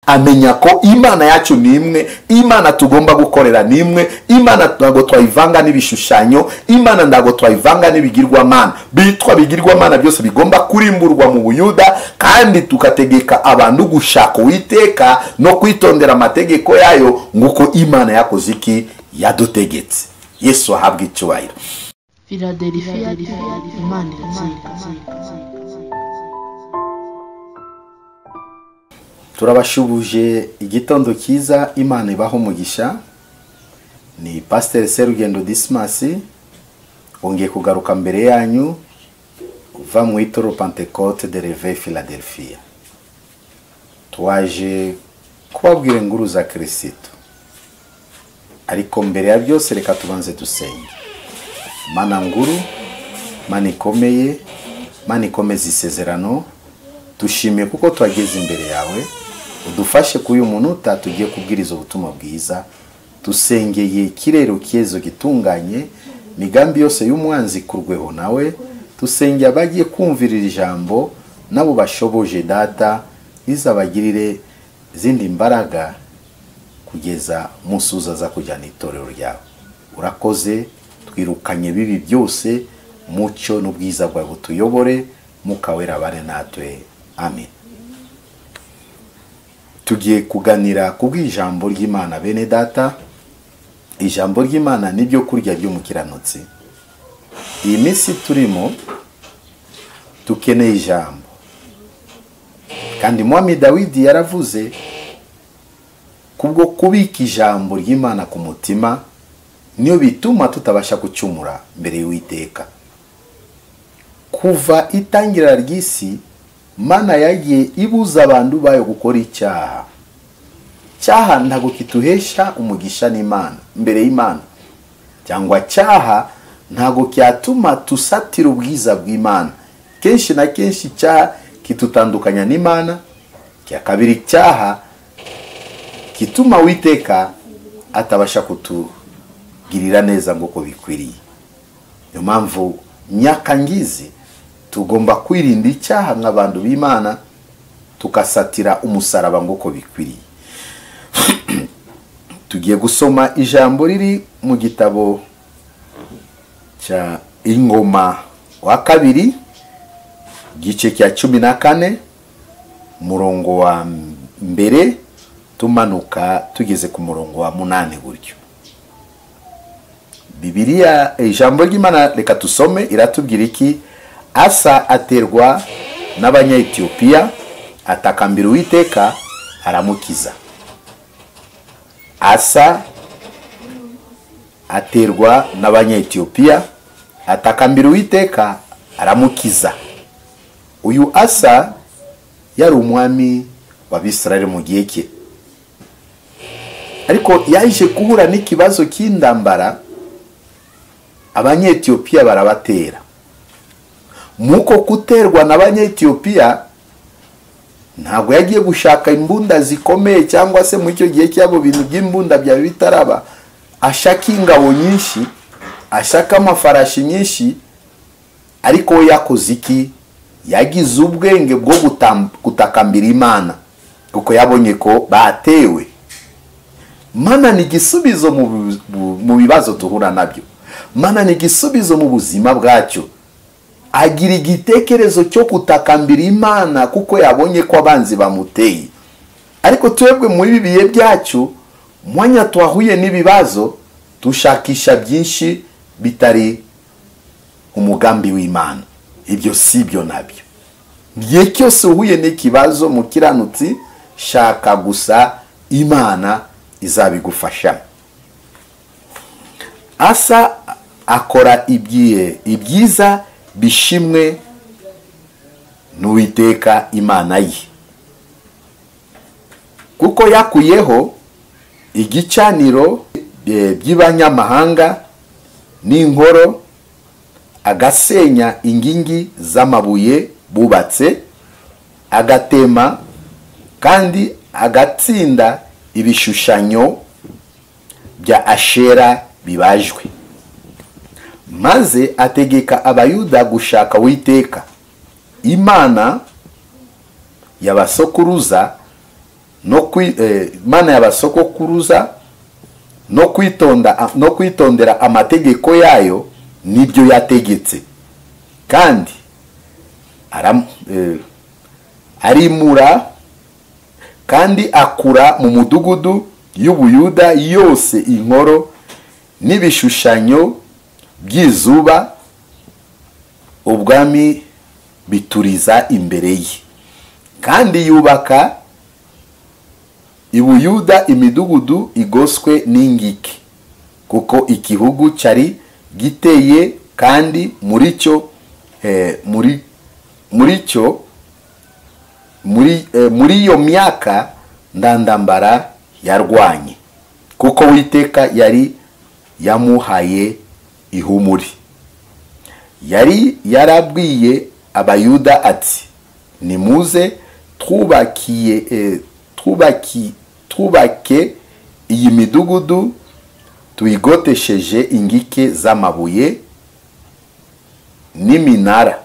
Amenya ko Imana yacu ni imwe, Imana tugomba gukorera ni imwe, Imana ntabwo twayivanga n'ibishushanyo, Imana ntabwo twayivanga n'ibigirwamana. Bitwa bigirwamana byose bigomba kurimburwa mu Buyuda, kandi tukategeka abantu gushaka Uwiteka no kwitondera amategeko yayo nguko Imana yakoze iki yadutegetse. Yesu ahabwe icyubahiro. Philadelphia, Imana iratsinda. Turabashubuje igitondo cyiza, Imana ibaho umugisha. Ni Pastor Serugendo Dismas wongeye kugaruka mbere yanyu uva mu Itorero Pentecote de Réveil Philadelphia. Twaje kubabwira inkuru za Kristo, ariko mbere ya byose reka tubanze dusenge. Mana nguru, Mana ikomeye, Mana ikomeza isezerano, dushimiye kuko twageze imbere yawe. Udufashe kuri uyu munota tugiye kubwiriza ubutumwa bwiza. Dusengeye ikirero cyezo gitunganye, migambi yose y'umwanzi kurweho nawe. Dusengeye abagiye kumvirira ijambo nabo bashoboje data, izabagirire izindi mbaraga kugeza musuza za kujyana itorero ryawe. Urakoze, twirukanye bibi byose, mucyo n'ubwiza bwawe butuyobore, mukawera bare natwe. Amen. Tugiye kuganira kubw'ijambo ry'Imana bene data. Ijambo ry'Imana nibyo kurya by'umukiranutsi. Iyi minsi turimo tukeneye ijambo, kandi Mwami Dawidi yaravuze kubwo kubika ijambo ry'Imana ku mutima niyo bituma tutabasha gucumura mbere y'Uwiteka. Kuva itangira ry'isi, Mana yagiye ibuza abantu bayo gukora icyaha. Cyaha ntago kituhesha umugisha n'Imana mbere y'Imana, cyangwa cyaha ntago cyatuma tusatira ubwiza bw'Imana. Kenshi na kenshi cyaha kitutandukanya n'Imana. Cya kabiri, cyaha kituma Uwiteka atabasha kutugirira neza nguko bikwiriye. Niyo mpamvu myaka ngizi tugomba kwirinda icyaha nk'abantu b'Imana, tukasatira umusaraba nguko bikwiriye. Tugiye gusoma ijambo riri mu gitabo cya Ingoma wa kabiri, gice cya 14, murongo wa mbere tumanuka tugeze ku murongo wa 8 gutyo. Bibiliya, ijambo ry'Imana reka tusome, iratubwira iki? Asa aterwa n'Abanyetiyopiya, atakambira Uwiteka aramukiza. Asa aterwa n'Abanyetiyopiya, atakambira Uwiteka aramukiza. Uyu Asa yari umwami w'Abisirayeli mu gihe cye, ariko yaje guhura n'ikibazo cy'indambara, Abanyetiyopiya barabatera. Muko kuterwa n'Abanyetiyopiya, ntabwo yagiye gushaka imbunda zikomeye, cyangwa se mu icyo gihe cyabo bintu by'imbunda bya bitaraba, ashaka ingabo nyinshi, ashaka amafarashi nyinshi. Ariko we yakoze iki? Yagize ubwenge bwo gutakambira Imana, kuko yabonye ko batewe. Mana ni igisubizo mu bibazo duhura nabyo. Mana ni igisubizo mu buzima bwacyo. Agira igitekerezo cyo kutakambira Imana kuko yabonye ko abanzi bamuteye. Ariko twebwe muri ibi bihe byacu, mwanya twahuye n'ibibazo, dushakisha byinshi bitari umugambi w'Imana. Ibyo si byo nabyo. Igihe cyose uhuye n'ikibazo mukiranutsi, shaka gusa Imana izabigufasha. Asa akora ibyiza bishimwe n'Uwiteka Imana ye, kuko yakuyeho igicaniro by'abanyamahanga n'inkoro, agasenya ingingi z'amabuye bubatse, agatema kandi agatsinda ibishushanyo bya Ashera bibajwe. Maze ategeka Abayuda gushaka Uwiteka Imana yabasokuruza, no Imana y'abasogokuruza no kwitonda no kwitondera amategeko yayo nibyo yategetse. Kandi arimura kandi akura mu mudugudu y'Ubuyuda yose inkoro n'ibishushanyo by'izuba, ubwami bituriza imbere ye. Kandi yubaka Ibuyuda imidugudu igoswe n'ingike, kuko igihugu cyari giteye, kandi muri cyo muri iyo myaka ndandambara yarwanye, kuko Uwiteka yari yamuhaye ihumuri. Yari yarabwiye Abayuda ati: nimuze twubake iyi midugudu tuyigotesheje ingike z'amabuye n'iminara,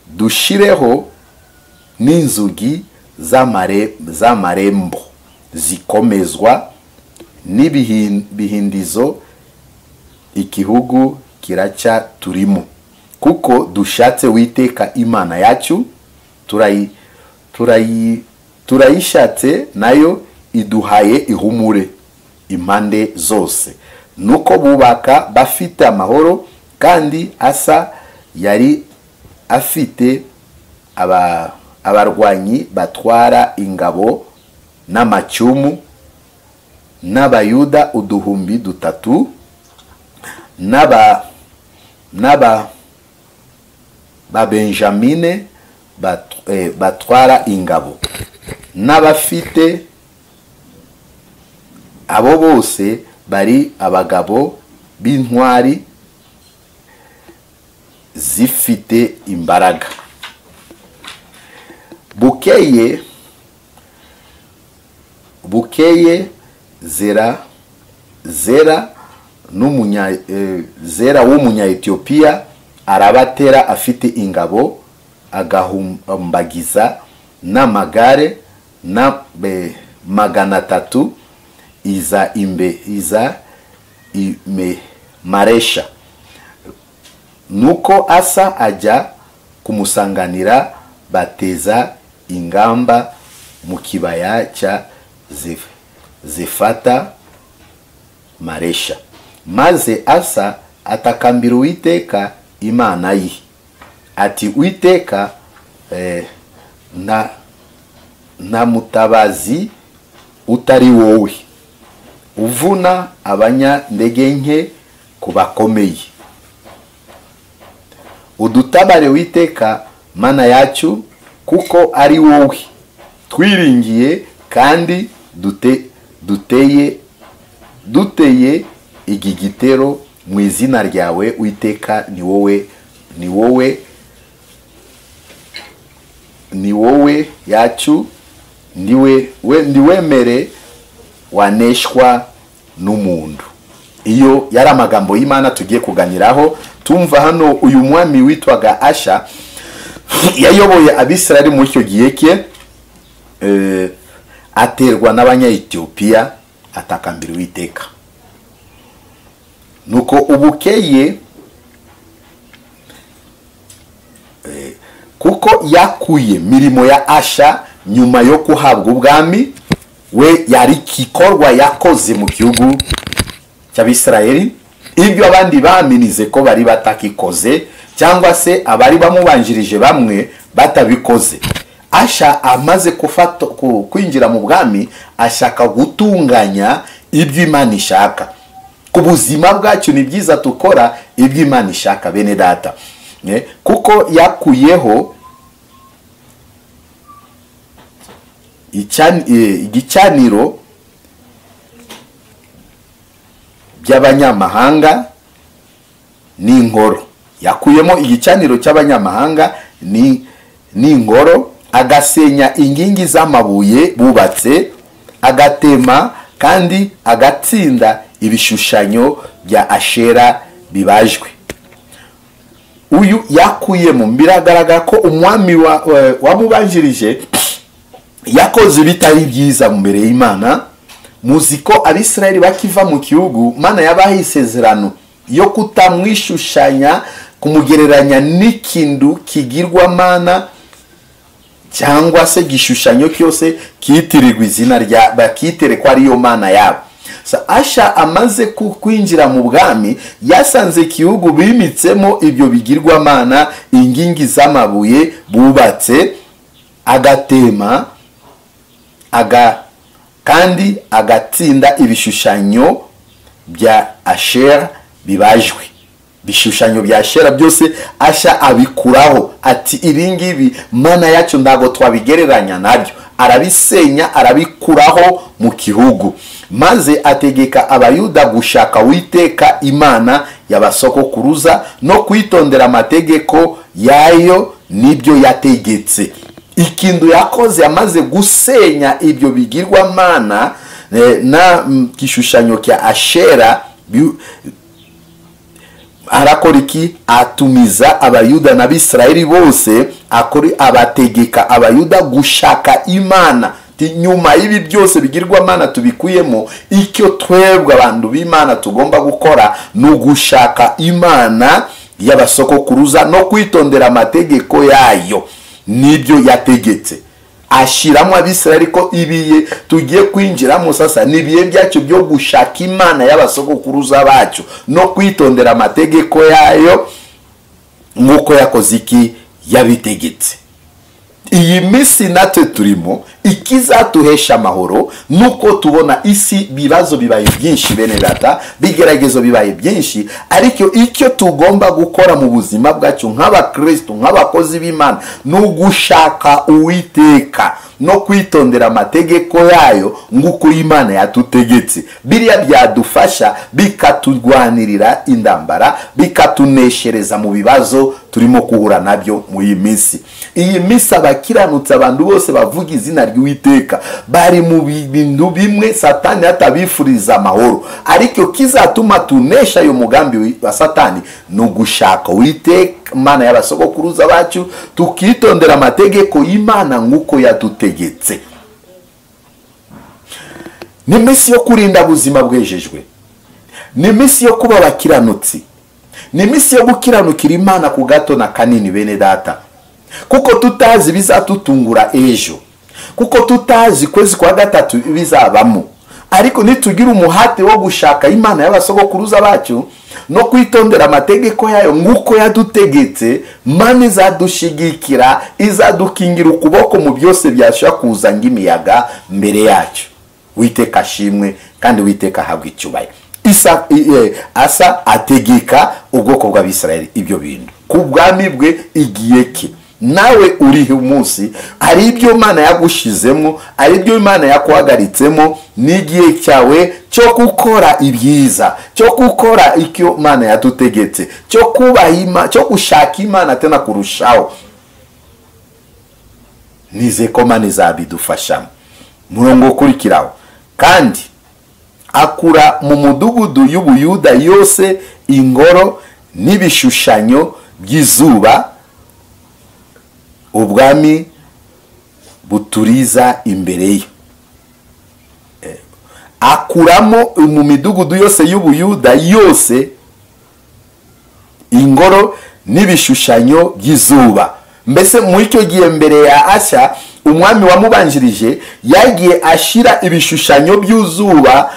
dushireho n'inzugi z'amarembo zikomezwa n'ibihindizo, igihugu kiracya turimo, kuko dushatse Uwiteka Imana yacu, turayishatse nayo iduhaye ihumure impande zose. Nuko bubaka bafite amahoro, kandi Asa yari afite abarwanyi batwara ingabo n'amacumu, n'Abayuda 3,000, n'aba Benjamine batwara ingabo, n'abafite abo bose bari abagabo b'intwari zifite imbaraga. Bukeye Zera w'umunya Ethiopia arabatera afite ingabo, agahumbagiza n'amagare na 300 iza ime Maresha. Nuko Asa ajya kumusanganira, bateza ingamba mu kibaya cya Zefata Maresha. Maze Asa atakambira Uwiteka Imana ye ati: Uwiteka na mutabazi utari wowe, uvuna abanyantege nke kubakomeye, udutabare Uwiteka Mana yacu, kuko ari wowe twiringiye, kandi duteye igigitero mu izina ryawe Uwiteka, ni wowe yacu, niwemere waneshwa n'umuntu. Iyo yari amagambo y'Imana tugiye kuganiraho. Tumva hano uyu mwami witwaga Asha yayoboye Abisirayeli muri icyo gihe cye, aterwa n'Abanya-Ethiopia, atakambira Uwiteka. Nuko ubukeye, kuko yakuye mirimo ya Asha nyuma yo kuhabwa ubwami, we yari kikorwa yakoze mu gihugu cy'Abisirayeli, ibyo abandi baminize ko bari batakikoze, cyangwa se abari bamubanjirije bamwe batabikoze. Asha amaze kwinjira mu bwami, ashaka gutunganya ibyo Imana ishaka. Ku buzima bwacu ni byiza tukora ibyo Imana ishaka, bene data, kuko yakuyeho igicaniro by'abanyamahanga n'ingoro. Yakuyemo igicaniro cy'abanyamahanga n'ingoro, agasenya ingingi z'amabuye bubatse, agatema kandi agatsinda ibishushanyo bya Ashera bibajwe. Uyu yakuyemo, biragaragara ko umwami wamubanjirije Yakoze bitari byiza mbere y'Imana. Muzi ko Abisirayeli bakiva mu gihugu, Mana yabahaye isezerano yo kutamwishushanya, kumugereranya n'ikintu kigirwamana cyangwa se gishushanyo cyose kitirirwa izina rya bakiterekwa ariyo mana yabo. Asha amaze kwinjira mu bwami, yasanze igihugu bimitsemo ibyo bigirwamana, ingingi z'amabuye bubatse, agatema kandi agatsinda ibishushanyo bya Ashera bibajwe. Ibishushanyo bya Ashera byose Asha abikuraho, ati ibingibi mana yacu ntago twabigereranya nabyo. Arabisenya, arabikuraho mu gihugu, maze ategeka Abayuda gushaka Uwiteka Imana y'abasokokuruza no kwitondera amategeko yayo n'ibyo yategetse. Ikintu yakoze amaze gusenya ibyo bigirwamana na gishushanyo cya Ashera, arakora iki? Atumiza Abayuda n'Abisirayeli bose, akori abategeka Abayuda gushaka Imana. Nyuma y'ibi byose bigirwamana tubikuyemo, icyo twebwe abantu b'Imana tugomba gukora ni ugushaka Imana y'abasokokuruza no kwitondera amategeko yayo n'ibyo yategetse. Ashiramo Abisirayeli ko ibiye tugiye kwinjiramo sasa ni ibihe byacu byo gushaka Imana y'abasokokuruza bacu no kwitondera amategeko yayo nk'uko yakoze iki yabitegetse. Iyi minsi natwe turimo, ikizatuhesha amahoro nuko tubona isi bibazo bibaye byinshi, bene data, bigeragezo bibaye byinshi, ariko icyo tugomba gukora mu buzima bwacu nk'abakristo, nk'abakozi b'Imana, ni ugushaka Uwiteka no kwitondera amategeko yayo nk'uko Imana yatutegetse. Biriya byadufasha, bikaturwanirira indambara, bikatuneshereza mu bibazo turimo kuhura nabyo mu iyi minsi. Iyi minsi abakiranutse, abantu bose bavuga izina ry'Uwiteka, bari mu bintu bimwe Satani atabifuriza amahoro, ariko kizatuma tunesha ayo mugambi wa Satani ni ugushaka Uwiteka Imana y'abasogokuruza bacu, tukitondera amategeko y'Imana nk'uko yadutegetse. Ni iminsi yo kurinda ubuzima bwejejwe, ni iminsi yo kuba abakiranutsi, ni iminsi yo gukiranukira Imana ku gato na kanini, bene data, kuko tutazi bizatutungura ejo, kuko tutazi kwezi kwa gatatu bizabamo. Ariko nitugira umuhate wo gushaka Imana y'abasogokuruza bacu no kwitondera amategeko yayo nk'uko yadutegetse, Mana izadushigikira, izadukingira ukuboko mu byose byashobora kuza ng'imiyaga mbere yacu. Uwiteka ashimwe kandi Uwiteka ahabwe icyubahiro. Asa ategeka ubwoko bw'Abisirayeli ibyo bintu ku bwami bwe igiye ke. Nawe urihe umunsi, hari ibyo Imana yagushizemo, hari ibyo Imana yakuhagaritsemo, n'igihe cyawe cyo gukora ibyiza, cyo gukora icyo Imana yadutegetse, cyo kubaha, cyo gushaka Imana tena kurushaho. Nize ko Imana izabidufashamo. Murongo ukurikiraho, kandi akura mu mudugudu y'Ubuyuda yose ingoro n'ibishushanyo by'izuba, ubwami buturiza imbere ye. Akuramo mu midugudu yose y'Ubuyuda yose ingoro n'ibishushanyo by'izuba. Mbese muri icyo gihe mbere ya Asa, umwami wamubanjirije yagiye ashira ibishushanyo by'uzuba,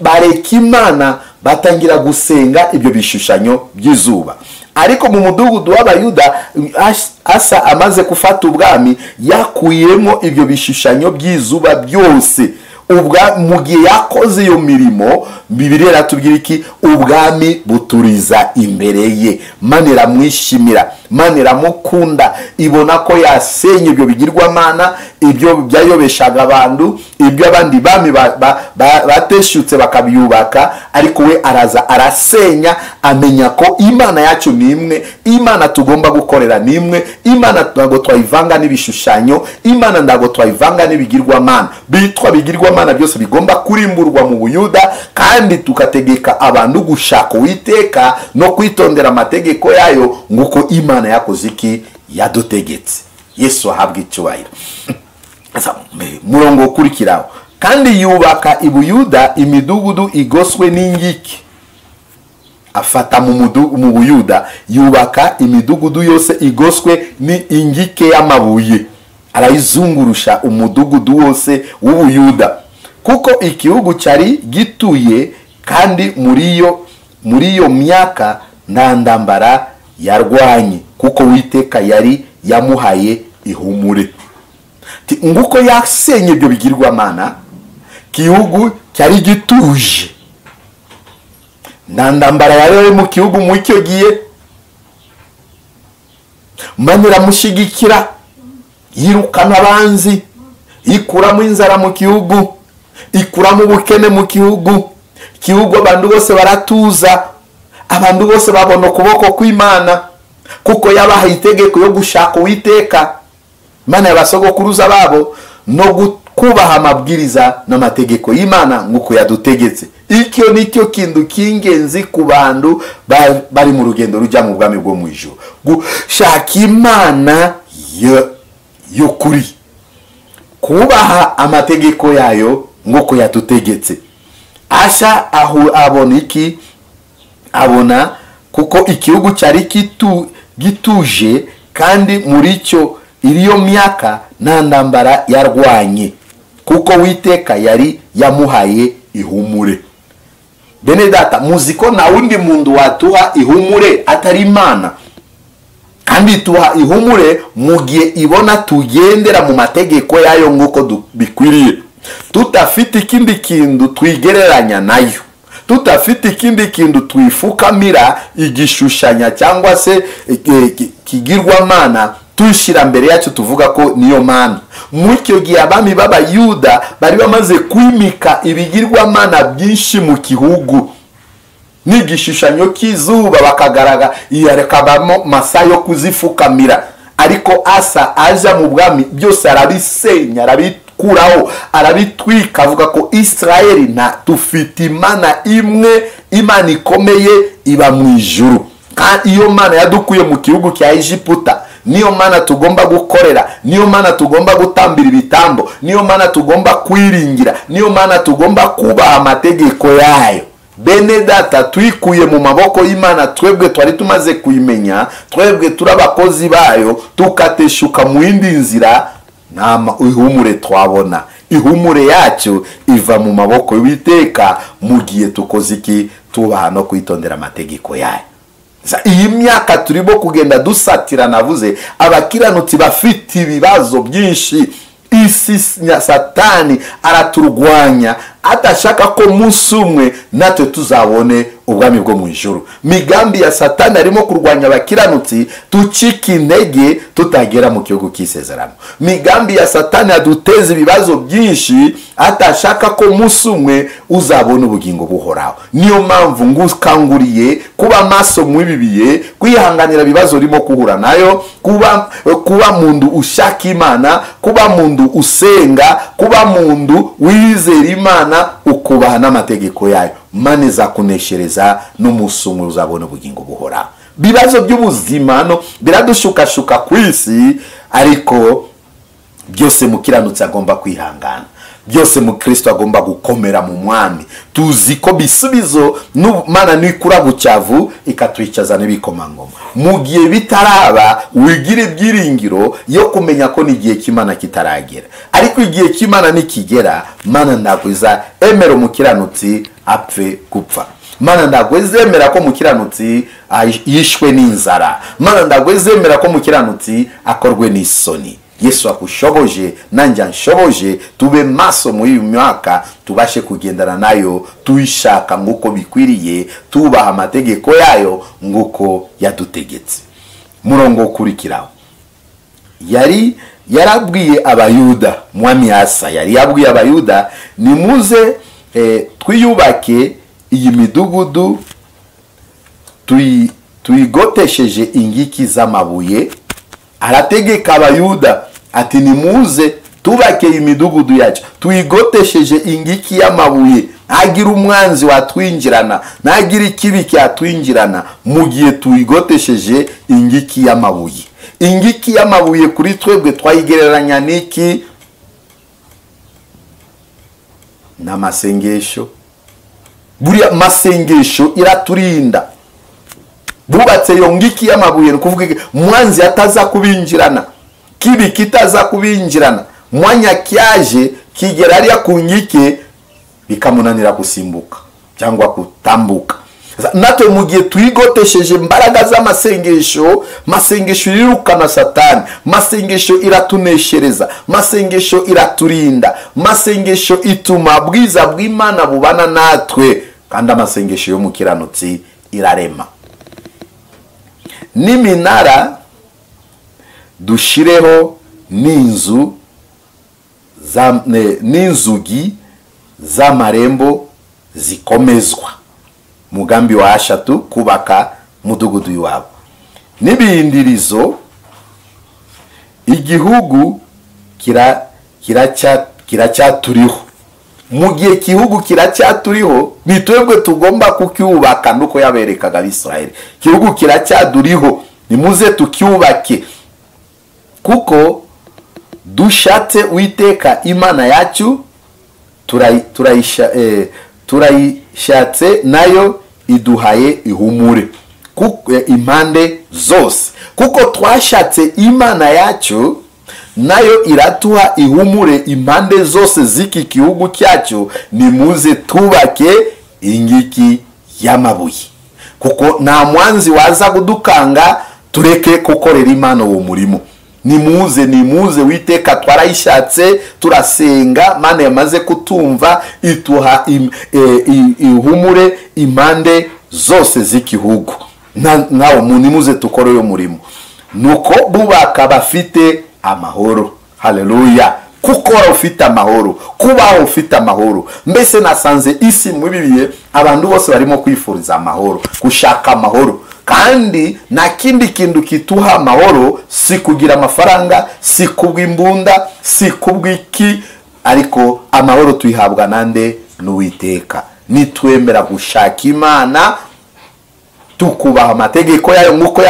bareka Imana batangira gusenga ibyo bishushanyo by'izuba. Ariko mu mudugudu w'Abayuda, Asa amaze gufata ubwami, yakuyemo ibyo bishushanyo by'izuba byose. Mu gihe yakoze iyo mirimo, Bibiliya iratubwira iki? Ubwami buturiza imbere ye. Mana iramwishimira, Mana iramukunda, ibona ko yasenye ibyo bigirwamana, ibyo byayobeshaga abantu, ibyo abandi bami bateshutse bakabyubaka, ariko we araza arasenya, amenya ko Imana yacu ni imwe, Imana tugomba gukorera ni imwe, Imana ntabwo twayivanga n'ibishushanyo, Imana ntabwo twayivanga n'ibigirwamana. Bitwa bigirwamana byose bigomba kurimburwa mu Buyuda, kandi tukategeka abantu gushaka Uwiteka no kwitondera amategeko yayo nguko Imana yakoze iki yadutegetse. Yesu ahabwe icyubahiro. Murongo ukurikiraho, kandi yubaka i Buyuda imidugudu igoswe n'ingiki. Afata mu Buyuda yubaka imidugudu yose igoswe n'ingike y'amabuye, arayizungurusha umudugudu wose w'Ubuyuda, kuko igihugu cyari gituye, kandi muri iyo myaka nta ndambara yarwanye, kuko Uwiteka yari yamuhaye ihumure. Nguko yasenye ibyo bigirwamana, igihugu cyari gituje, nta ndambara yari mu gihugu mu icyo gihe. Imana iramushyigikira, yirukana abanzi, ikuramo inzara mu gihugu, ikuramo ubukene mu gihugu. Igihugu abantu bose baratuza, abantu bose babona ukuboko kw'Imana, kuko yabahaye itegeko yo gushaka Uwiteka Imana y'abasogokuruza babo, no kubaha amabwiriza n'amategeko y'Imana nk'uko yadutegetse. Icyo nicyo kintu cy'ingenzi ku bantu bari mu rugendo rujya mu bwami bwo mu ijuru, gushaka Imana y'ukuri, kubaha amategeko yayo nk'uko yadutegetse. Asa aho abona iki? Abona kuko igihugu cyari gituje, kandi muri cyo iriyo myaka nta ndambara yarwanye, kuko Uwiteka yari yamuhaye ihumure. Bene data, muzi ko nta wundi muntu watuha ihumure atari Imana, kandi tuha ihumure mu gihe ibona tugendera mu mategeko yayo nk'uko bikwiriye, tutafite ikindi kintu twigereranya nayo, tutafite ikindi kintu twifukamira igishushanya cyangwa se kigirwamana tuyishyira mbere yacu tuvuga ko niyo mana. Muri icyo gihe abami b'Abayuda bari bamaze kwimika ibigirwamana byinshi mu gihugu, n'igishushanyo cy'izuba bakagaragara yarekabamo masa yo kuzifukamira. Ariko Asa aja mu bwami byose arabisenya, arabikuraho, arabitwika, avuga ko Israeli nta tufite Imana imwe, Imana ikomeye iba mu ijuru. Kandi iyo Mana yadukuye mu gihugu cya Egiputa, niyo Mana tugomba gukorera, niyo Mana tugomba gutambira ibitambo, niyo Mana tugomba kwiringira, niyo Mana tugomba kubaha amategeko yayo. Bene data, twikuye mu maboko y'Imana, twebwe twari tumaze kuyimenya, twebwe turi abakozi bayo, tukateshuka mu yindi nzira, nta ihumure twabona. Ihumure yacu iva mu maboko y'Uwiteka mu gihe tukoze iki? Tubaha no kwitondera amategeko yayo. Iyi myaka turimo kugenda dusatira, navuze abakiranutsi bafite ibibazo byinshi. Isi Satani araturwanya, atashaka ko umunsi umwe natwe tuzabone ubwami bwo mu ijuru. Migambi ya Satani arimo kurwanya abakiranutsi, tucika intege tutagera mu gihugu cy'isezerano. Migambi ya Satani aduteza ibibazo byinshi, atashaka ko umunsi umwe uzabona ubugingo buhoraho. Niyo mpamvu ngukanguriye kuba maso mu ibi bihe, kwihanganira ibibazo urimo kuhura nayo, kuba mundu ushaka Imana, kuba mundu usenga, kuba mundu wizera Imana, ukubaha n'amategeko yayo. Imana izakuneshereza n'umunsi umwe uzabona ubugingo buhoraho. Ibibazo by'ubuzima no biradushukashuka ku isi, ariko byose mukiranutsi agomba kwihangana, byose mu Kristo agomba gukomera mu mwami. Tuzi ko bisubizo n'Imana nikura bucyavu ikatwicaza n'ibikomangoma. Mu gihe bitaraba, wigire ibyiringiro yo kumenya ko n'igihe cy'Imana kitaragera. Ariko igihe cy'Imana nikigera, Imana ntabwo izemera umukiranutsi apfe gupfa. Imana ntabwo izemera ko umukiranutsi yishwe n'inzara. Imana ntabwo izemera ko umukiranutsi akorwe n'isoni. Yesu akushoboje, nanjye anshoboje, tube maso muri uyu mwaka, tubashe kugendana nayo, tuyishaka nk'uko bikwiriye, tubaha amategeko yayo nk'uko yadutegetse. Murongo ukurikiraho, yari yarabwiye Abayuda, mwami Asa yari yabwiye Abayuda, nimuze twiyubake iyi midugudu tuyigotesheje ingiki z'amabuye. Arategeka Abayuda ati nimuze tubake imidugudu yacu tuyigotesheje ingiki y'amabuye, ntagira umwanzi watwinjirana, ntagira ikibi cyatwinjirana mu gihe tuyigotesheje ingiki y'amabuye. Ingiki y'amabuye kuri twebwe twayigereranya n'iki? N'amasengesho. Buriya masengesho iraturinda. Bubatse iyo ngiki y'amabuye, ni ukuvuga mwanzi ataza kubinjirana, kibi kitaza kubinjirana, mwanya kyaje kigera hariya ku ngike bikamunanira gusimbuka cyangwa kutambuka. Natwe mu gihe twigotesheje imbaraga z'amasengesho, masengesho irirukana Satani, masengesho iratuneshereza, masengesho iraturinda, masengesho ituma bwiza bw'Imana bubana natwe, kandi amasengesho y'umukiranutsi irarema. N'iminara dushireho n'inzu n'inzugi z'amarembo zikomezwa. Mugambi wa ashatu kubaka mudugudu iwabo. N'ibindirizo igihugu kiracyaturiho. Mu gihe igihugu kiracyaturiho, ni twebwe tugomba kucyubaka, nuko yaberekaga Abisirayeli. Igihugu kiracyaduriho, nimuze tucyubake, kuko dushatse Uwiteka Imana yacu, turayishatse nayo iduhaye ihumure impande zose. Kuko twashatse Imana yacu, nayo iratuha ihumure impande zose z'iki gihugu cyacu, nimuze tubake ingiki y'amabuye. Kuko nta mwanzi waza kudukanga tureke gukorera Imana uwo murimo. Nimuze, nimuze, Uwiteka twarayishatse, turasenga, Mana yamaze kutumva, ituha ihumure impande zose z'igihugu. Nawe nimuze tukore uyo murimo. Nuko bubaka bafite amahoro. Haleluya. Gukora ufite amahoro, kubaho ufite amahoro. Mbese nasanze isi muri bibiye abantu bose barimo kwifuriza amahoro, gushaka amahoro. Kandi nta kindi kintu kituha amahoro, si kugira amafaranga, si kubw'imbunda, si kubw'iki, ariko amahoro tuyihabwa nande? N'Uwiteka. Nitwemera gushaka Imana, tukubaha amategeko yayo nk'uko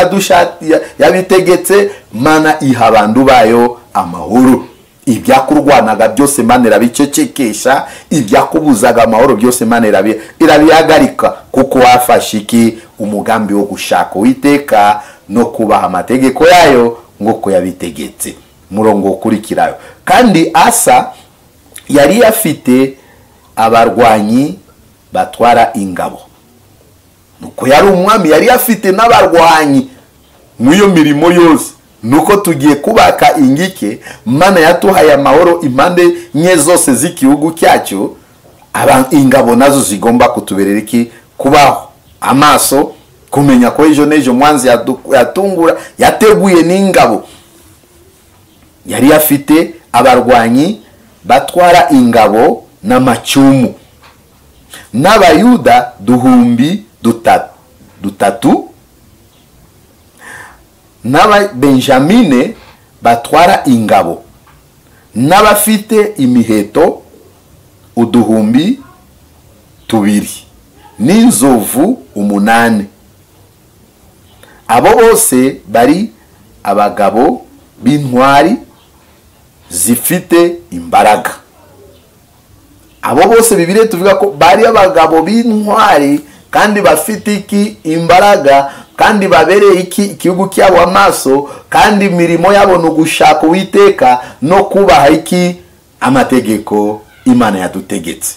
yabitegetse, Mana iha abantu bayo amahoro. Ibyakurwanaga byose Mana irabicecekesha, ibyakubuzaga amahoro byose Mana irabihagarika, kuko wafashe iki? Umugambi wo gushaka Uwiteka no kubaha amategeko yayo nk'uko yabitegetse. Murongo ukurikirayo. Kandi Asa yari afite abarwanyi batwara ingabo. Nuko yari umwami, yari afite n'abarwanyi muri iyo mirimo yose. Nuko tugiye kubaka ingike, Mana yatuhaye amahoro impande nke zose z'igihugu cyacu, ingabo nazo zigomba kutuberera iki? Kubaho amaso, kumenya ko ejo n'ejo mwanzi yatungura, yateguye n'ingabo. Yari afite abarwanyi batwara ingabo n'amacumu, n'Abayuda duhumbi dutatu, n'Ababenjamine batwara ingabo, n'abafite imiheto 2,000, n'inzovu 8. Abo bose bari abagabo b'intwari zifite imbaraga. Abo bose Bibiliya tuvuga ko bari abagabo b'intwari kandi bafite iki? Imbaraga, kandi babereye iki? Igihugu cyabo amaso, kandi imirimo yabo ni ugushaka Uwiteka no kubaha iki? Amategeko Imana yadutegetse.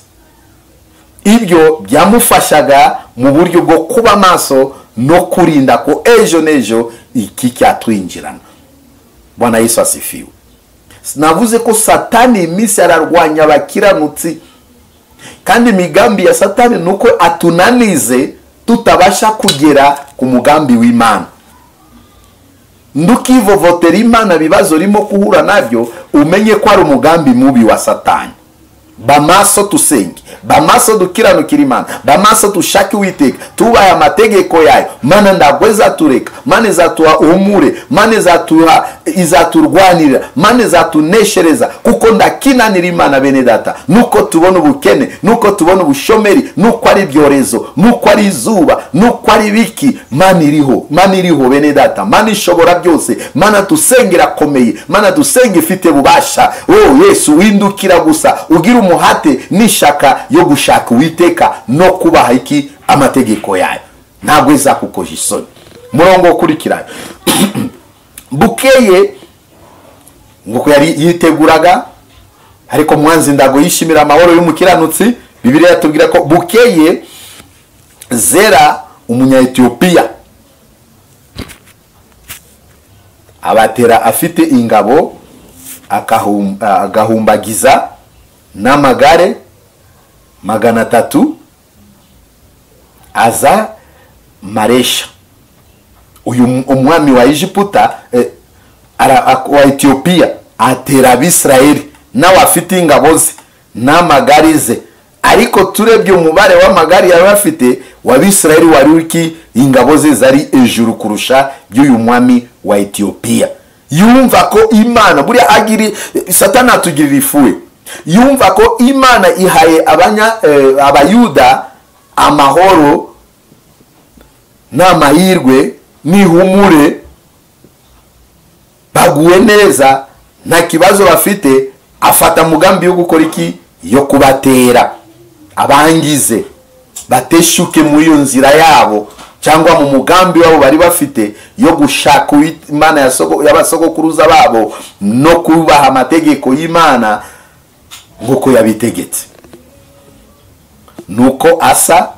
Ibyo byamufashaga mu buryo bwo kuba maso no kurinda ko ejo n'ejo iki cyatwinjirana. Bwana Yesu asifiwe. Navuze ko Satani iminsi ararwanya abakiranutsi, kandi imigambi ya Satani nuko atunanize tutabasha kugera ku mugambi w'Imana. Ndukivovotera Imana bibazo rimo kuhura nabyo, umenye ko ari umugambi mubi wa Satani. Bamaso tusenge, Bamaso dukiranukira Imana, bamaso dushake Uwiteka, tubaye amategeko yayo, Mana ndagwe izatureka, Mana izatuha uhumure, Mana izaturwanirira, Mana izatuneshereza, kuko ndakinanira Imana bene data. Nuko tubona ubukene, nuko tubona ubushomeri, nuko ari ibyorezo, nuko ari izuba, nuko ari biki, Mana iriho, Mana iriho bene data, Mana ishobora byose, Mana dusengera komeye, Mana dusenga ifite bubasha. Oh Yesu, windukira gusa ugira umuhate n'ishaka yo gushaka Uwiteka no kubaha iki amategeko yayo, ntabwo izakukoza isoni. Murongo ukurikira bukeye nguko yari yiteguraga, ariko mwanzi ndago yishimira amahoro y'umukiranutsi. Bibiliya yatubwira ko bukeye Zera umunya-Ethiopia abatera afite ingabo, agahumbagiza n'amagare 300, aza Maresha. Uyu umwami wa Egiputa wa Ethiopia atera Abisirayeli, nawe afite ingabo ze n'amagare ze, ariko turebye umubare w'amagare yari afite w'Abisirayeli wari uki ingabo ze zari ejuru kurusha by'uyu mwami wa Ethiopia. Yumva ko Imana buriya agiri Satani atugirira ifuwe, yumva ko Imana ihaye abayuda amahoro n'amahirwe n'ihumure, baguwe neza nta kibazo bafite, afata mugambi yo gukora iki, yo kubatera abangize bateshuke muri iyo nzira yabo cyangwa mu mugambi wabo bari bafite yo gushaka Imana y'abasogokuruza babo no kubaha amategeko y'Imana nk'uko yabitegetse. Nuko Asa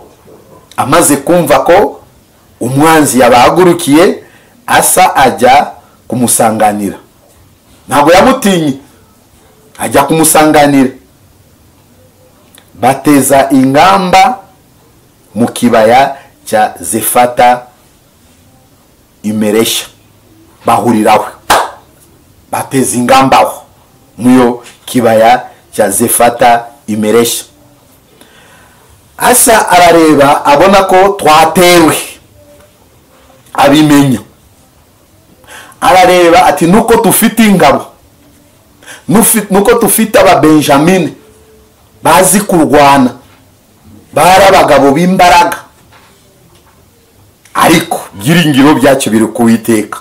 amaze kumva ko umwanzi yabahagurukiye, Asa ajya kumusanganira. Ntabwo yamutinye, ajya kumusanganira. Bateza ingamba mu kibaya cya Zefata Imeresha, bahuriraho, bateza ingamba aho muyo kibaya cya Zefata Imeresha. Asa arareba abona ko twatewe, abimenya. Arareba ati nuko tufite ingabo, nuko tufite ababenjamini bazi kurwana, bari abagabo b'imbaraga, ariko byiringiro byacu biri ku Uwiteka,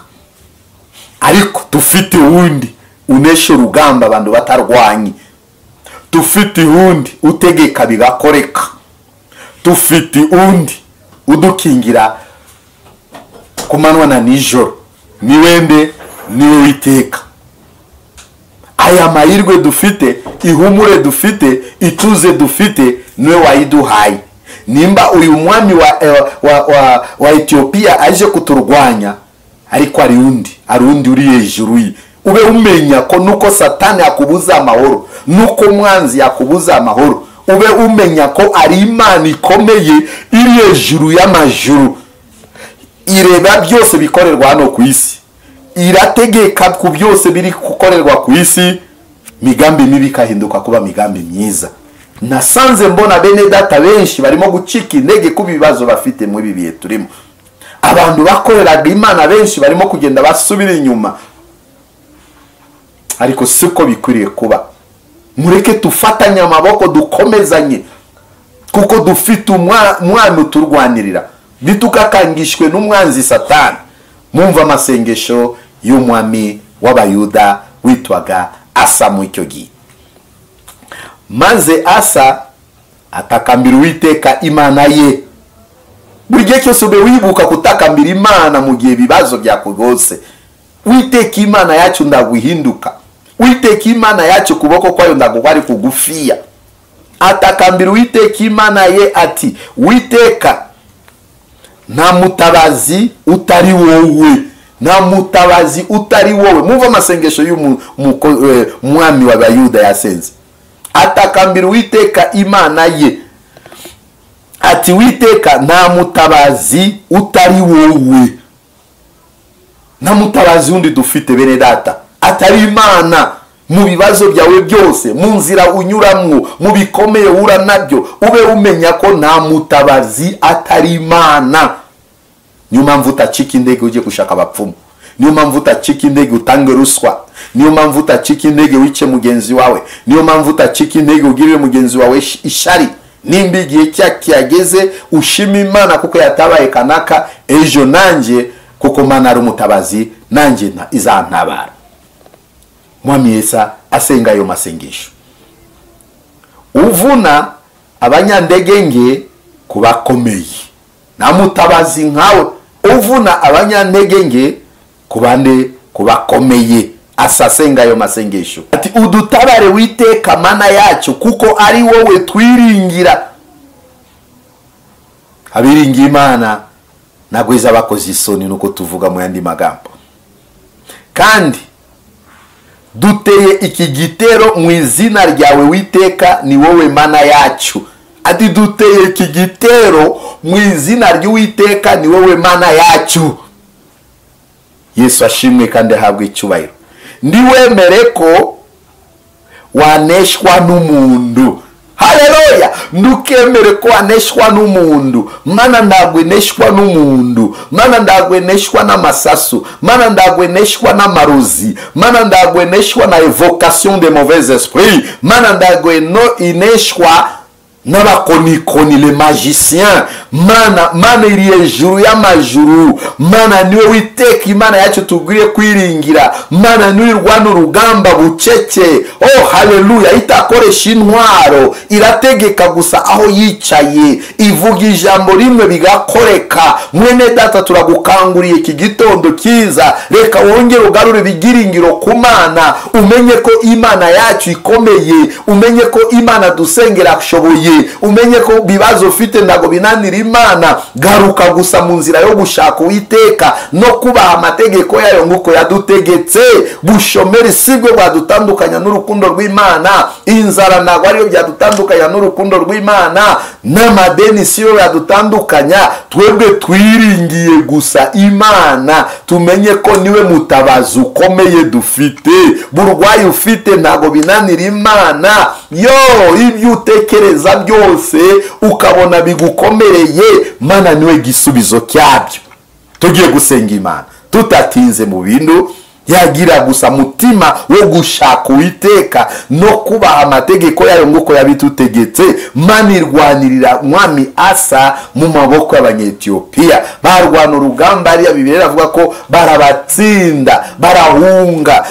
ariko dufite uwundi unesha urugamba abantu batarwanye, dufite uwundi utegeka bigakoreka, dufite undi udukingira ku manywa na nijoro, ni wende niwe Uwiteka. Aya mahirwe dufite, ihumure dufite, ituze dufite, niwe wayiduhaye. Nimba uyu mwami wa Ethiopia aje kuturwanya, ariko ari undi uri hejuru ye. Ube umenya ko nuko Satani akubuza amahoro, nuko mwanzi akubuza amahoro, ube umenya ko ari Imana ikomeye iri hejuru y'amajuru, ireba byose bikorerwa hano ku isi, irategeka ku byose biri gukorerwa ku isi, migambi mibi ikahinduka kuba migambi myiza. Nasanze mbona bene data benshi barimo gucika intege ku bibazo bafite muri ibi bihe turimo. Abantu bakoreraga Imana benshi barimo kugenda basubira inyuma, ariko siko bikwiriye kuba. Mureke tufatanye amaboko, dukomezanye, kuko dufite umwana uturwanirira, ntitukakangishwe n'umwanzi Satani. Mumva amasengesho y'umwami w'Abayuda witwaga Asa mu icyo gihe. Maze Asa atakambira Uwiteka Imana ye. Buri gihe cyose ube wibuka kutakambira Imana mu gihe ibibazo byakugose. Uwiteka Imana yacu ndaguhinduka, Uwiteka Imana yacu kuboko kwayo ndaguhari kugufiya. Atakambira Uwiteka Imana ye ati, Uwiteka, nta mutabazi utari wowe, nta mutabazi utari wowe. Mumva amasengesho y'umwami w'Abayuda yasenze. Atakambira Uwiteka Imana ye ati, Uwiteka, nta mutabazi utari wowe, nta mutabazi wundi dufite bene data atari Imana. Mu bibazo byawe byose, mu nzira unyuramwo, mu bikomeye uhura nabyo, ube umenya ko nta mutabazi atari Imana. Niyo mpamvu utacika intege ujye gushaka abapfumu, niyo mpamvu utacika intege utange ruswa, niyo mpamvu utacika intege wice mugenzi wawe, niyo mpamvu utacika intege ugirire mugenzi wawe ishari. Nimba igihe cyageze ushima Imana kuko yatabaye kanaka, ejo nanjye kuko Mana ari umutabazi, nanjye izantabara. Mwami Yesu asenga ayo masengesho. Uvuna abanyandegenge kubakomeye, nta mutabazi nkawe. Uvuna abanyandegenge kubande kubakomeye. Asasenga ayo masengesho ati udutabare Witeka Mana yacu, kuko ari wowe twiringira. Abiringiye Imana ntabwo izabakoze isoni, nuko tuvuga mu yandi magambo. Kandi duteye iki gitero mu izina ryawe Witeka, ni wowe Mana yacu. Ati duteye iki gitero mu izina ry'Uwiteka, ni wowe Mana yacu. Yesu ashimwe kandi ahabwe icyubahiro. Ndiwemere ko waneshwa n'umuntu. Haleluya! Ntukemere ko waneshwa n'umuntu. Mana ntabwo ineshwa n'umuntu. Mana ntabwo ineshwa n'amasasu. Mana ntabwo ineshwa n'amarozi. Mana ntabwo ineshwa na evocation de mauvais esprits. Mana ntabwo ineshwa n'abakonikoni, les magiciens. Mana iri hejuru y'amajuru. Mana niwe Witeka Imana yacu tugwiriye kwiringira. Mana niwe irwana urugamba bucece. Oh haleluya! Itakoresha intwaro, irategeka gusa aho yicaye, ivuga ijambo rimwe bigakoreka. Mwene data, turagukanguriye iki gitondo cyiza, reka wongere ugarure ibigiringiro ku Mana, umenye ko Imana yacu ikomeye, umenye ko Imana dusengera ashoboye, umenye ko bibazo ufite ntago binanira Imana. Garuka gusa mu nzira yo gushaka Uwiteka no kubaha amategeko yayo nguko yadutegetse. Bushomeri sibwo bwadutandukanya n'urukundo rw'Imana, inzara ntago ariyo byadutandukanya n'urukundo rw'Imana, n'amadeni siyo yadutandukanya. Twebwe twiringiye gusa Imana, tumenye ko niwe mutabazi ukomeye dufite. Burwayi ufite ntago binanira Imana. Yo ibyo utekereza byose ukabona bigukomereye, Mana niwe gisubizo cyabyo. Tugiye gusenga Imana tutatinze mu bintu. Yagira gusa mutima wo gushaka Uwiteka no kubaha amategeko yayo nguko yabitutegetse. Mana irwanirira Mwami Asa mu maboko y'Abanyetiyopiya. Barwana urugamba, ariya Bibiliya iravuga ko barabatsinda, barahunga,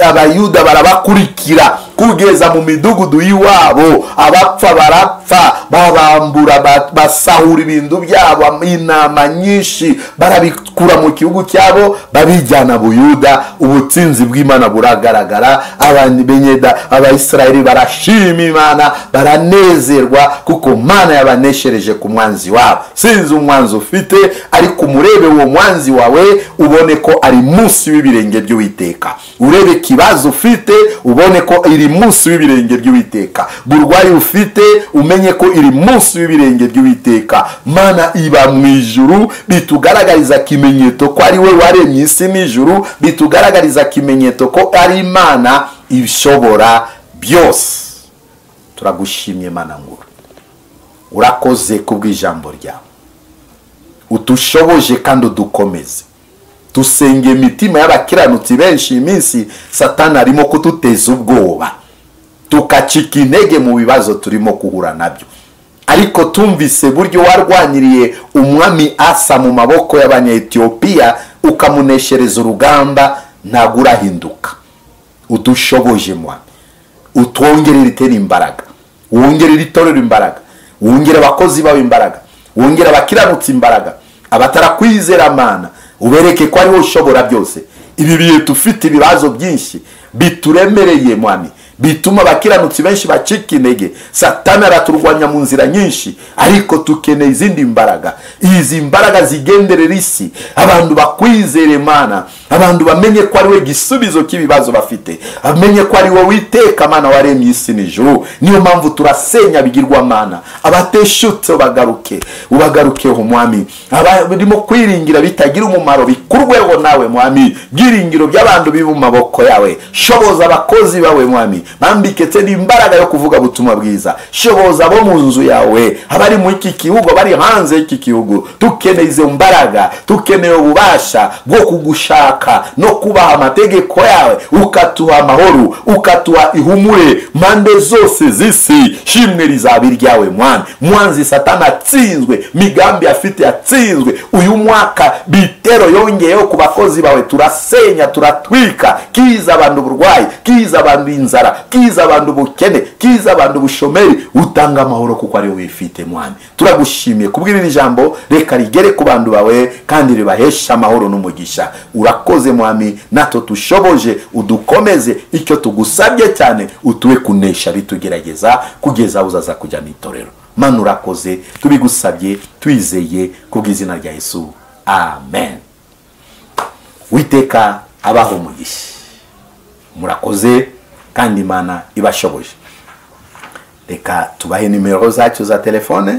Abayuda barabakurikira kugeza mu midugudu y'iwabo. Abapfa barapfa, babambura, basahura ibintu byabo, intama nyinshi barabikura mu gihugu cyabo babijyana Buyuda. Ubutsinzi bw'Imana buragaragara. Abanyebenyeda Abayisiraheli barashima Imana, baranezerwa kuko Mana yabaneshereje ku mwanzi wabo. Sinzi umwanzi ufite, ariko umurebe uwo mwanzi wawe ubone ko ari munsi w'ibirenge by'Uwiteka. Urebe ikibazo ufite ubone ko iri munsi w'ibirenge by'Uwiteka. Burwayi ufite umenye ko iri munsi w'ibirenge by'Uwiteka. Mana iba mu ijuru, bitugaragariza kimenyetso ko ari we waremye isi n'ijuru, bitugaragariza kimenyetso ko ari Imana ishobora byose. Turagushimye Mana nkuru, urakoze kubw'ijambo ryawe, utushoboje kandi udukomeze. Tusenge imitima y'abakiranutsi benshi iminsi Satani arimo kuduteza ubwoba, tukacika intege mu bibazo turimo guhura nabyo. Ariko tumvise buryo warwaniriye Umwami Asa mu maboko y'Abanyetiyopiya ukamuneshereza urugamba, ntabwo urahinduka. Udushoboje Mwami, utwongerere itera imbaraga, wongerere itorero imbaraga, wongere abakozi bawe imbaraga, wongere abakiranutsi imbaraga, abatarakwizera Mana ubereke ko ariho ushobora byose. Ibi bihe tufite ibibazo byinshi bituremereye Mwami, bituma abakiranutsi benshi bacika intege. Satani araturwanya mu nzira nyinshi, ariko tukeneye izindi mbaraga. Izi mbaraga zigenderera isi, abantu bakwizere Mana, Abantu bamenye ko ari we gisubizo cy'ibibazo bafite, bamenye ko ari wowe Uwiteka Mana waremye isi n'ijuru. Niyo mpamvu turasenya bigirwamana, abateshutse bagaruke, ubagarukeho Mwami. Abarimo kwiringira bitagira umumaro bikurweho nawe Mwami. Byiringiro by'abantu biri mu maboko yawe, shoboza abakozi bawe Mwami, bambike n'imbaraga yo kuvuga ubutumwa bwiza. Shoboza abo mu nzu yawe, abari mu iki gihugu, abari hanze y'iki gihugu. Tukeneye izo mbaraga, tukeneye ububasha bwo kugushaka no kubaha amategeko yawe, ukatuha amahoro, ukatuha ihumure mpande zose z'isi. Shimwe rizaba iryawe Mwami. Mwanzi Satani atsinzwe, migambi afite atsinzwe. Uyu mwaka bitero yongeyeho ku bakozi bawe, turasenya, turatwika. Kiza abantu uburwayi, kiza abantu inzara, kiza abantu ubukene, kiza abantu ubushomeri. Utanga amahoro kuko ari wowe wifite Mwami. Turagushimiye kubwira iri jambo, reka rigere ku bantu bawe kandi ribahesha amahoro n'umugisha. Urakoze Mwami, natwe tushoboje, udukomeze. Icyo tugusabye cyane, utuwe kunesha bitugerageza kugeza uzaza kujya mu itorero. Mana urakoze, tubigusabye twizeye kubw'izina rya Yesu, amen. Uwiteka abaho umugisha. Murakoze kandi Imana ibashoboje. Reka tubahe nimero zacu za telefone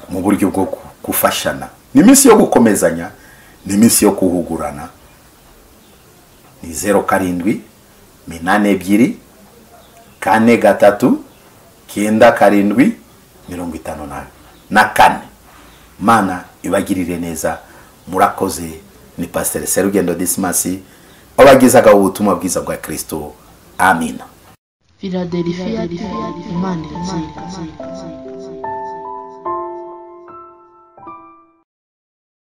mu buryo bwo gufashana. Ni iminsi yo gukomezanya, ni iminsi yo kuhugurana. Ni 07 82 4 3 97 54. Mana ibagirire neza. Murakoze. Ni Pastor Serugendo Dismasi wabagezaga ubutumwa bwiza bwa Kristo. Amina. Philadelphia, Imana iratsinda.